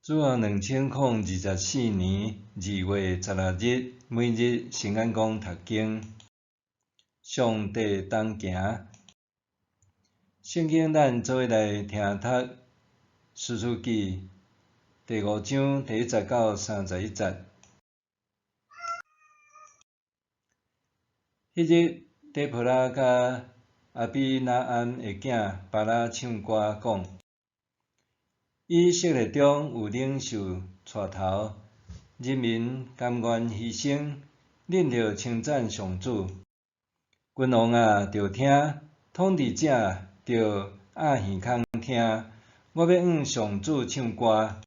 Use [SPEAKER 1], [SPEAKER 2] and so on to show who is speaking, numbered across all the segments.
[SPEAKER 1] 主後2024年2月16日，每日聖眼光讀經，上帝同行。聖經咱做伙來聽讀士師記第五章第一節到31節。彼日，底波拉佮亞比拿暗的囝巴拉唱歌講：以色列中有領袖帶頭，人民甘願犧牲，恁著稱讚上主。君王啊，著聽；統治者著掩耳孔聽。我欲向上主唱歌，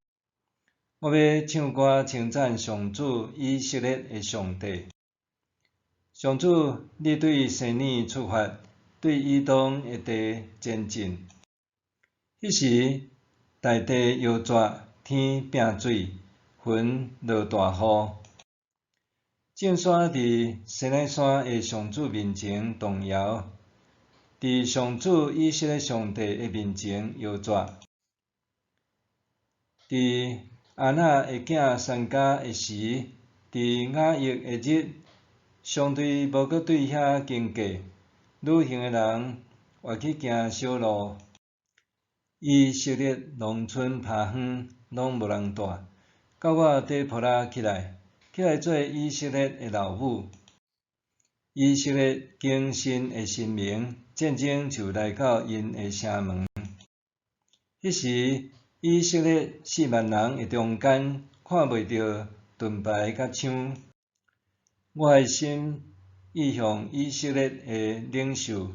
[SPEAKER 1] 我欲唱歌稱讚上主以色列的上帝。上主，你對西珥出發，對以東的地前進。彼時，大地搖逝，天拚水，雲落大雨。眾山佇西奈山的上主面前動搖，佇上主以色列上帝的面前搖逝。佇亞拿的囝珊迦的時，佇雅億的日，商隊無閣對遐經過，旅行的人倚去行小路。以色列農村拍荒，攏無人蹛，到我底波拉起來，起來做以色列的老母。以色列敬信的神明，戰爭就來到𪜶的城門。彼時，以色列四萬人的中間，看袂著盾牌佮槍。我的心意向以色列的領袖，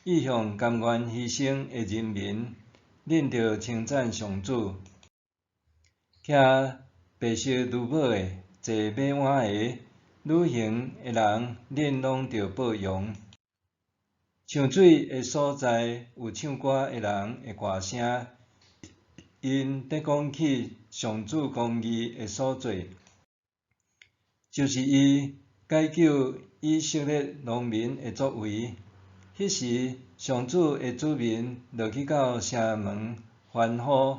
[SPEAKER 1] 意向甘願犧牲的人民。恁著稱讚上主，騎白色驢馬的，坐馬鞍的，旅行的人，恁攏著報榮。唱水的所在有唱歌的人的歌聲，𪜶咧講起上主公義的所作，就是伊解救以色列農民的作為。彼時，上主的子民落去到城門歡呼，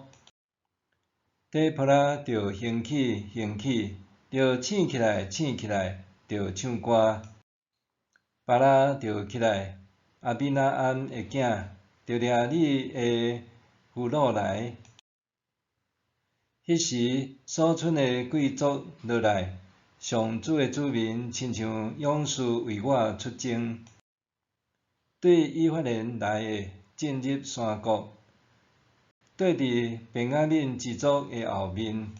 [SPEAKER 1] 底波拉著興起，興起，著醒起來，醒起來，著唱歌。巴拉著起來，亞比拿暗的囝，著掠你的俘虜來。彼時，所剩的貴族落來，上主的子民親像勇士為我出征。對以法蓮來的進入山谷，綴佇便雅憫支族的後面，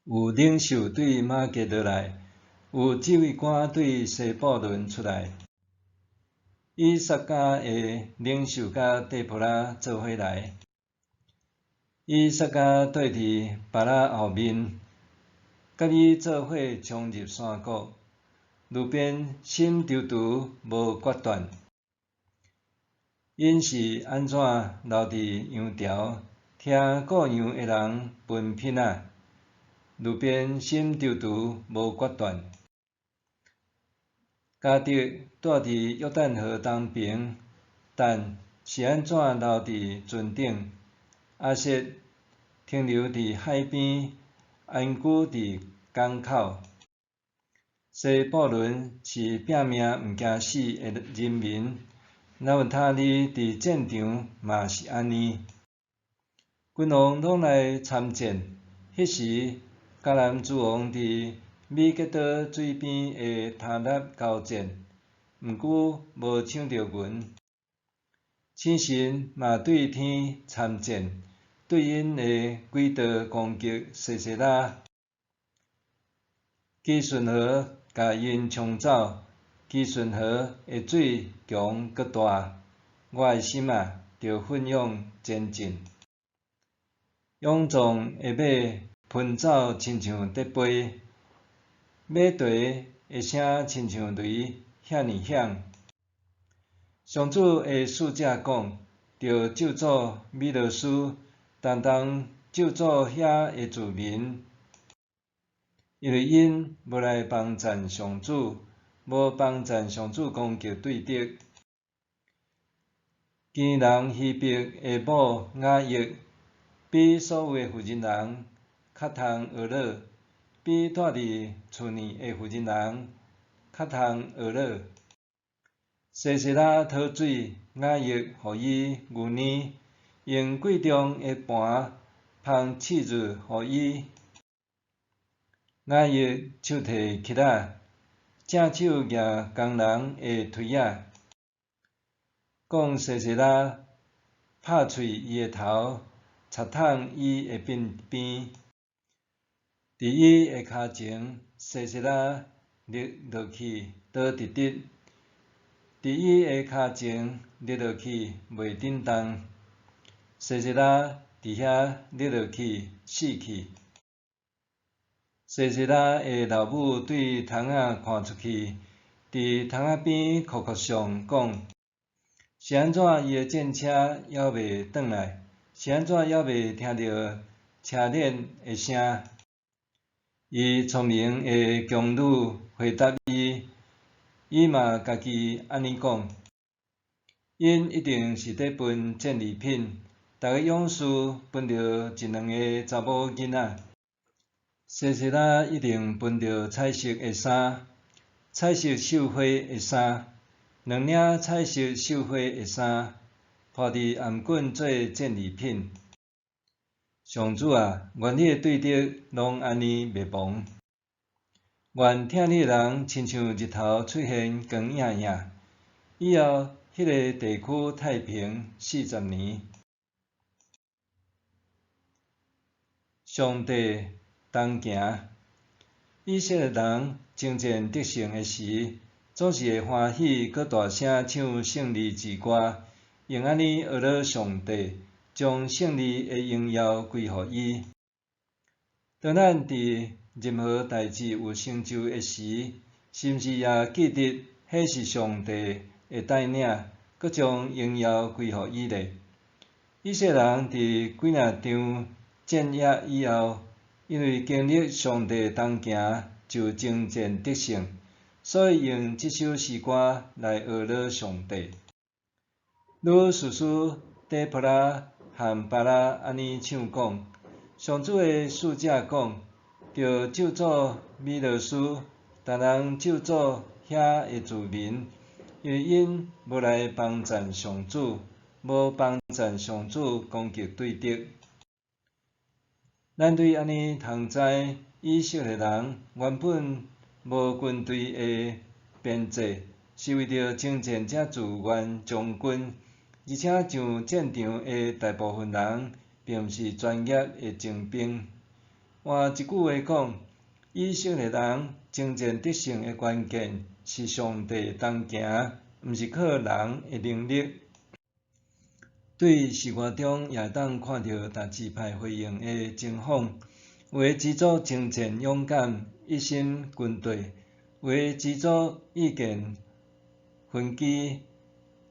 [SPEAKER 1] 有領袖對瑪吉落來，有指揮官對西布倫出來。以薩迦的領袖佮底波拉做伙來，以薩迦綴佇巴拉後面，佮伊做伙衝入山谷。流便心躊躇無決斷。𪜶是按怎留佇羊牢，聽顧羊的人分品仔？流便心躊躇無決斷。迦得蹛佇約旦河東爿，但是按怎留佇船頂？亞設停留佇海邊，安居佇港口。西布倫是拚命毋驚死的人民。拿弗他利佇戰場嘛是按呢。君王攏來參戰，彼時迦南諸王佇米吉多水邊的他納交戰，毋過無搶著銀。星神嘛對天參戰，對𪜶的軌道攻擊西西拉。基順河共𪜶沖走。基順河的水強閣大，我的心啊，著奮勇前進。勇壯的馬奔走親像咧飛，馬蹄的聲親像雷遐爾響。上主的使者講，著咒詛米羅斯，重重咒詛遐的住民，因為𪜶無來幫贊上主。無幫贊上主攻擊對敵，堅人希伯的某雅億，比所有的婦人人較通呵咾，比蹛佇厝內的婦人人較通呵咾。西西拉討水，雅億予伊牛奶，用貴重的盤捧柿子予伊。雅億手提押仔，正手舉工人的槌仔，講西西拉拍碎伊的頭，插迵伊的鬢邊。佇伊的跤前，西西拉躡落去，倒直直；佇伊的跤前躡落去，袂振動。西西拉佇遐躡落去，死去。西西拉的老母對窗仔看出去，佇窗仔邊哭哭喪講：是按怎伊的戰車猶未轉來？是按怎猶未聽著車輦的聲？伊聰明的宮女回答伊，伊嘛家己按呢講：𪜶一定是咧分戰利品，逐个勇士分著一兩个查某囡仔。西西拉一定分著彩色的衫，彩色繡花的衫，兩領彩色繡花的衫，抱佇頷頸做戰利品。上主啊，願你的對敵攏按呢滅亡。願疼你的人親像日頭出現光映映。以後，彼个地區太平40年。上帝同行，以色列人征戰得勝的時，總是會歡喜，閣大聲唱勝利之歌，用按呢呵咾上帝，將勝利的榮耀歸予伊。當咱佇任何代誌有成就的時，是毋是也記得彼是上帝的帶領，閣將榮耀歸予伊咧？以色列人佇幾若場戰役以後，因為經歷上帝同行，就征戰得勝，所以用這首詩歌來呵咾上帝。女士師底波拉和巴拉按呢唱講：上主的使者講，著咒詛米羅斯，逐人咒詛遐的住民，因為𪜶無來幫贊上主，無幫贊上主攻擊對敵。咱對按呢通知，以色列人原本無軍隊的編制，是為著征戰才自願將軍，而且上戰場的大部分人並毋是專業的精兵。換一句話講，以色列人征戰得勝的關鍵是上帝同行，毋是靠人的能力。對詩歌中也會當看著逐支派回應的情況，有的支族征戰勇敢，一心軍隊；有的支族意見分歧，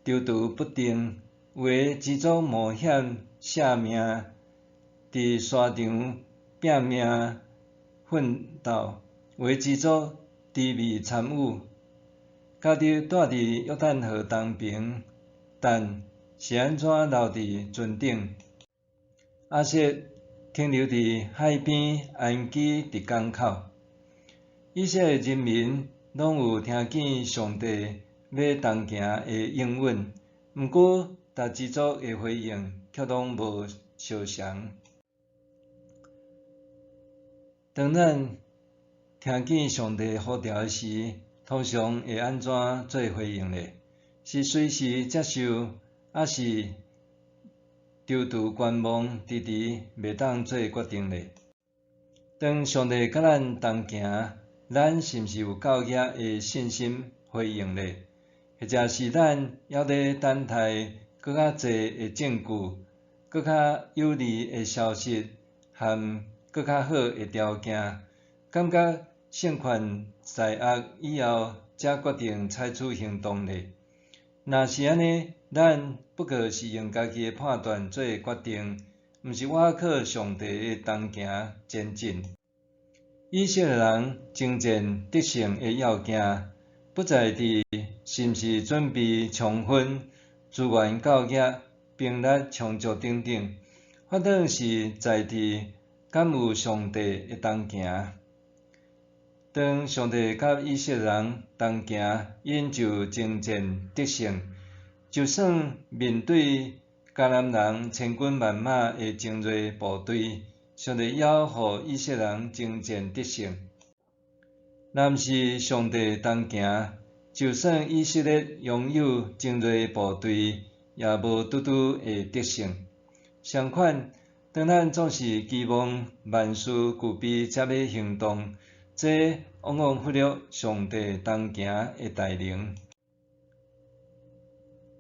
[SPEAKER 1] 躊躇不定；有的支族冒險捨命，佇沙場拚命奮鬥；有的支族低微參與。迦得蹛佇約旦河東爿，但是按怎留佇船頂？亞設停留佇海邊，安居佇港口。以色列人民攏有聽見上帝欲同行的應允，毋過逐支族的回應卻攏無相仝。當咱聽見上帝呼召的時，通常會按怎做回應呢？是隨時接受，抑是躊躇觀望，遲遲袂當做決定呢？當上帝佮咱同行，咱是毋是有夠額的信心回應呢？或者是咱猶咧等待閣較濟的證據、閣較有利的消息和閣較好的條件，感覺勝券在握以後，才決定採取行動呢？若是按呢，咱不過是用家己的判斷做決定，毋是倚靠上帝的同行前進。以色列人征戰得勝的要件，不在佇是毋是準備充分、資源夠額、兵力充足等等，反倒是在佇敢有上帝會同行？當上帝佮以色列人同行，𪜶就征戰得勝。就算面對迦南人千軍萬馬的精銳部隊，上帝猶予以色列人征戰得勝。若毋是上帝同行，就算以色列擁有精銳部隊，也無拄拄會得勝。相款，當咱總是期望萬事俱備才欲行動，這往往忽略上帝同行的大能。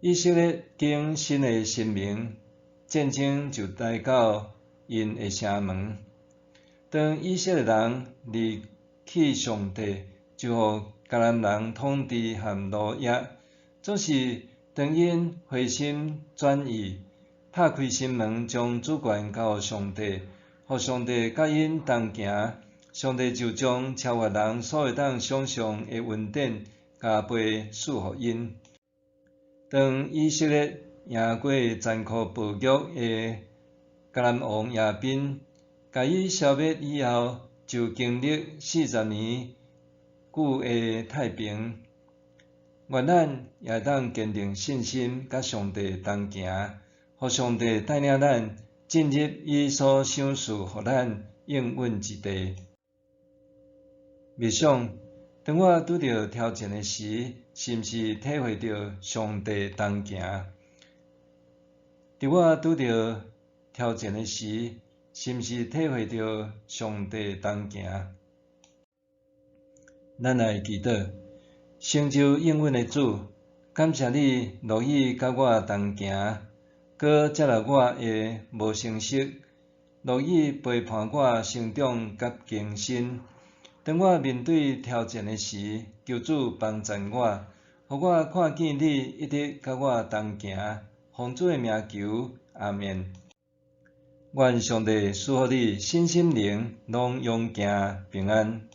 [SPEAKER 1] 以色列建新的神明，戰爭就來到𪜶的城門。當以色列人離棄上帝，就予迦南人統治和奴役。總是當𪜶回心轉意，拍開心門，將主權交予上帝，予上帝佮𪜶同行，上帝就將超越人所會當想像的恩典加倍賜予𪜶。當以色列贏過殘酷暴虐的迦南王亞賓，共伊消滅以後，就經歷40年久的太平。願咱也會當堅定信心，佮上帝同行，予上帝帶領咱進入伊所賞賜予咱應允之地。默想，當我拄著挑戰的時，是毋是體會著上帝同行？佇我拄著挑戰的時，是毋是體會著上帝同行？咱來祈禱，成就應允的主，感謝你樂意佮我同行，閣接納我的無成熟，樂意陪伴我成長佮更新。當我面對挑戰的時，求主幫贊我，予我看見你一直佮我同行。奉主的名求，阿們。願上帝賜予你身心靈攏勇健平安。